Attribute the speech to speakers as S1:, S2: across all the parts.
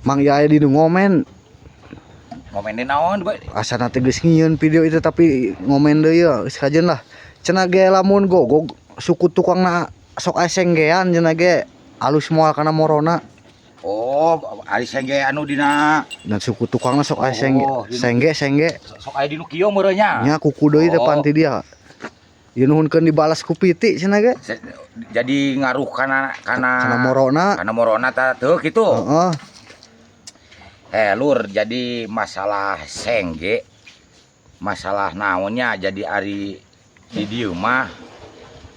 S1: Mang ya aya di nu ngomen.
S2: Ngomen di naon, Boy?
S1: Asana teh geus ngieun video itu, tapi ngomen deui ya, geus kajen lah. Cenah ge lamun gogog suku tukangna sok aya senggean, cenah ge alus moal kana morona.
S2: Oh, ari sengge anu dina
S1: Dan suku tukangna sok aya sengge.
S2: Oh,
S1: sengge sengge.
S2: Sok aya di nu kieu meureun nya.
S1: Nya kuku deui teh.
S2: Oh.
S1: Panti dia. Ieu nuhunkeun dibalas ku piti cenah ge.
S2: Jadi ngaruh kana kana
S1: kana morona.
S2: Kana morona ta teu kitu.
S1: Heeh.
S2: Eh lur, jadi masalah sengge, masalah naonnya, jadi ari di dieu mah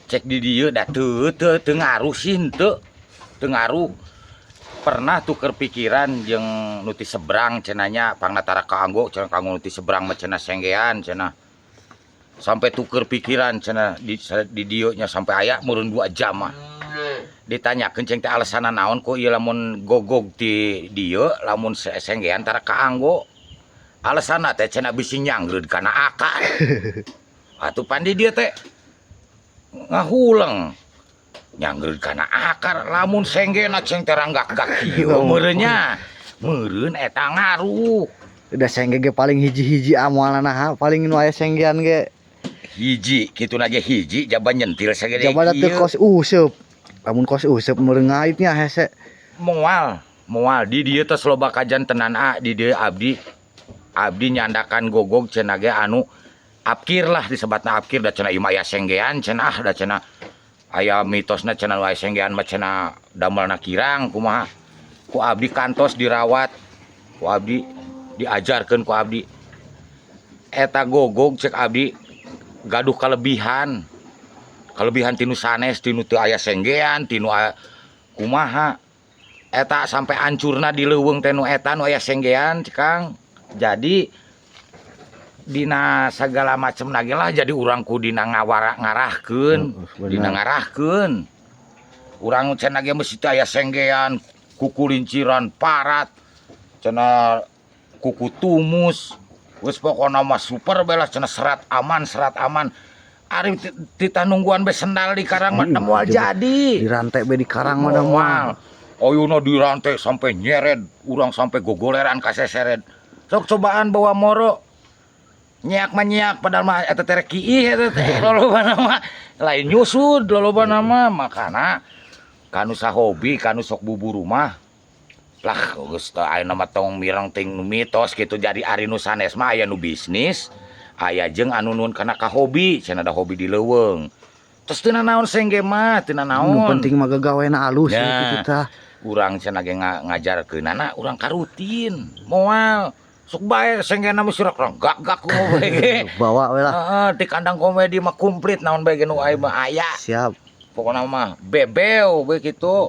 S2: cek di dieu da teu teu teu ngaruh sih, henteu teu ngaruh. Pernah tuker pikiran jeung nu ti seberang, cenah nya pangna tara kaanggo cenah, kanggo nu ti seberang mah cenah senggean cenah. Sampai tuker pikiran cenah di dieu nya sampai aya meureun 2 jam mah. Ditanyakeun ceng teh alasanna naon ku ieu lamun gogog ti dieu lamun senggean tara kaanggo. Alasanna teh cenah bisi nyangreud kana akar. Atuh pan di dieu teh ngahuleng nyangreud kana akar, lamun senggena ceng teh ranggak-gak kieu meureun nya. Meureun eta ngaruh.
S1: Udah sengge ge paling hiji-hiji amoalna naha paling nu aya senggean ge.
S2: Hiji kituna ge hiji jaba nyentil sagede
S1: Jaba teu
S2: kieu.
S1: Kos useup. Lamun kos useup meureun ngaitnya hese.
S2: Moal, moal di dieu teh loba kajantenan a di dieu abdi abdi nyandakan gogog cenah ge anu apkir lah disebatna apkir, da cenah ieu mah aya senggean cenah, da cenah aya mitosna cenah nu aya senggean mah cenah damelna kirang kumaha. Ku abdi kantos dirawat, ku abdi diajarkeun, ku abdi eta gogog cek abdi gaduh kalebihan, kalebihan tinu sanes, tinu teu aya senggean, tinu kumaha eta sampai ancurna di leuweung teh nu eta nu aya senggean Kang. Jadi dina segala macam lagi lah, jadi urang ku dina ngawara ngarahkeun.
S1: Heeh, bener.
S2: Dina ngarahkeun urang cenah ge mesti teu aya senggean, kuku linciran parat cenah, kuku tumus, geus pokona mah super belas cenah, serat aman, serat aman. Ari titah nungguan be sendal di karang mah moal jadi.
S1: Dirantai be di karang mah da moal.
S2: Moal. Oyuna dirantai sampai nyered, urang sampai gogoleran kaseseret. Sok cobaan bawa moro. Nyiak mah nyiak, padahal mah eta teh rek kiih eta teh lolobana mah. Lain nyusud lolobana mah, makana kanu sahobi, kanu sok buburu mah lah geus teu ayeuna mah tong mireng ting nu mitos gitu. Jadi ari nu sanes mah aya nu bisnis, aya jeung anu nuhun kana ka hobi, cenah da hobi di leuweung. Terus teu nanaon sengge mah, teu nanaon.
S1: Nu penting mah gagawena alus
S2: Ya.
S1: gitu tah.
S2: Urang cenah ge ngajarkeunana urang karutin. Moal sok bae senggena mah sirak gak-gak kumaha bae ge.
S1: Bawa we lah.
S2: Heeh, di kandang komedi mah komplit, naon bae ge nu aya mah aya.
S1: Siap.
S2: Pokona mah bebeu we kitu.